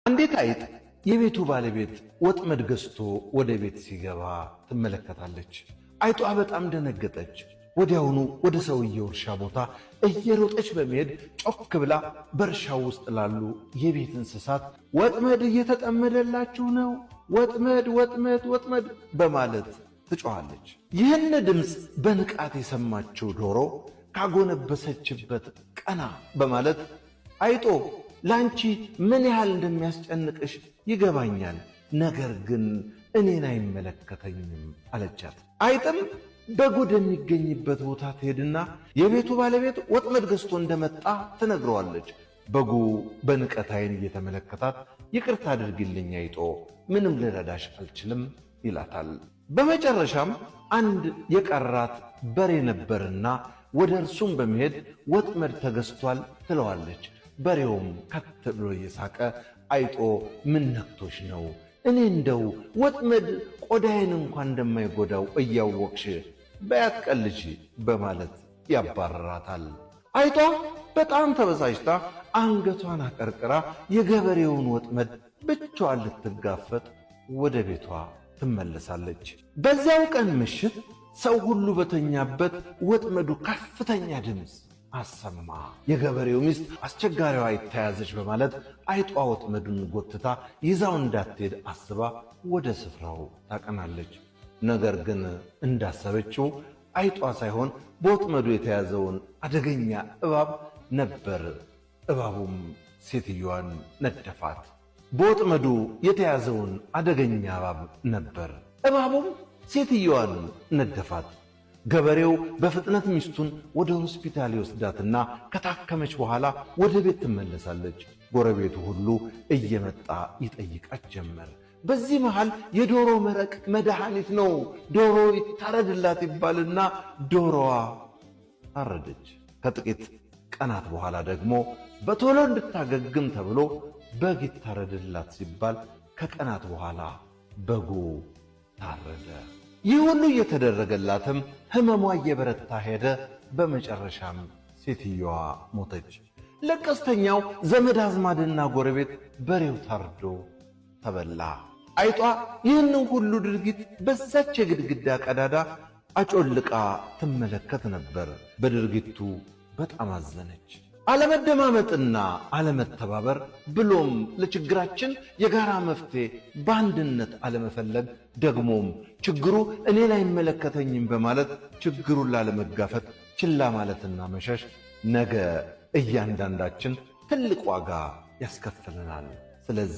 አንዲት አይጥ የቤቱ ባለቤት ወጥመድ ገዝቶ ወደ ቤት ሲገባ ትመለከታለች። አይጧ በጣም ደነገጠች። ወዲያውኑ ወደ ሰውየው እርሻ ቦታ እየሮጠች በመሄድ ጮክ ብላ በእርሻው ውስጥ ላሉ የቤት እንስሳት ወጥመድ እየተጠመደላችሁ ነው፣ ወጥመድ ወጥመድ ወጥመድ በማለት ትጮኻለች። ይህን ድምፅ በንቃት የሰማችው ዶሮ ካጎነበሰችበት ቀና በማለት አይጦ ላንቺ ምን ያህል እንደሚያስጨንቅሽ ይገባኛል፣ ነገር ግን እኔን አይመለከተኝም አለቻት። አይጥም በግ ወደሚገኝበት ቦታ ትሄድና የቤቱ ባለቤት ወጥመድ ገዝቶ እንደመጣ ትነግረዋለች። በጉ በንቀት ዓይን እየተመለከታት ይቅርታ አድርጊልኝ አይጦ፣ ምንም ልረዳሽ አልችልም ይላታል። በመጨረሻም አንድ የቀራት በሬ ነበርና ወደ እርሱም በመሄድ ወጥመድ ተገዝቷል ትለዋለች። በሬውም ከት ብሎ እየሳቀ አይጦ ምን ነክቶሽ ነው? እኔ እንደው ወጥመድ ቆዳዬን እንኳን እንደማይጎዳው እያወቅሽ በያትቀልጂ በማለት ያባረራታል። አይጧ በጣም ተበሳጭታ አንገቷን አቀርቅራ የገበሬውን ወጥመድ ብቻዋን ልትጋፈጥ ወደ ቤቷ ትመለሳለች። በዚያው ቀን ምሽት ሰው ሁሉ በተኛበት ወጥመዱ ከፍተኛ ድምፅ አሰማ። የገበሬው ሚስት አስቸጋሪዋ አይጥ ተያዘች በማለት አይጧ ወጥመዱን ጎትታ ይዛው እንዳትሄድ አስባ ወደ ስፍራው ታቀናለች። ነገር ግን እንዳሰበችው አይጧ ሳይሆን በወጥመዱ የተያዘውን አደገኛ እባብ ነበር። እባቡም ሴትዮዋን ነደፋት። በወጥመዱ የተያዘውን አደገኛ እባብ ነበር። እባቡም ሴትዮዋን ነደፋት። ገበሬው በፍጥነት ሚስቱን ወደ ሆስፒታል ይወስዳትና ከታከመች በኋላ ወደ ቤት ትመለሳለች። ጎረቤቱ ሁሉ እየመጣ ይጠይቃት ጀመር። በዚህ መሃል የዶሮ መረቅ መድኃኒት ነው፣ ዶሮ ይታረድላት ይባልና ዶሮዋ ታረደች። ከጥቂት ቀናት በኋላ ደግሞ በቶሎ እንድታገግም ተብሎ በግ ይታረድላት ሲባል ከቀናት በኋላ በጉ ታረደ። ይህ ሁሉ እየተደረገላትም ሕመሟ እየበረታ ሄደ። በመጨረሻም ሴትዮዋ ሞተች። ለቀስተኛው ዘመድ አዝማድና ጎረቤት በሬው ታርዶ ተበላ። አይጧ ይህንን ሁሉ ድርጊት በዛች የግድግዳ ቀዳዳ አጮልቃ ትመለከት ነበር። በድርጊቱ በጣም አዘነች። አለመደማመጥና አለመተባበር ብሎም ለችግራችን የጋራ መፍትሄ በአንድነት አለመፈለግ ደግሞም ችግሩ እኔን አይመለከተኝም በማለት ችግሩን ላለመጋፈጥ ችላ ማለትና መሸሽ ነገ እያንዳንዳችን ትልቅ ዋጋ ያስከፍለናል። ስለዚህ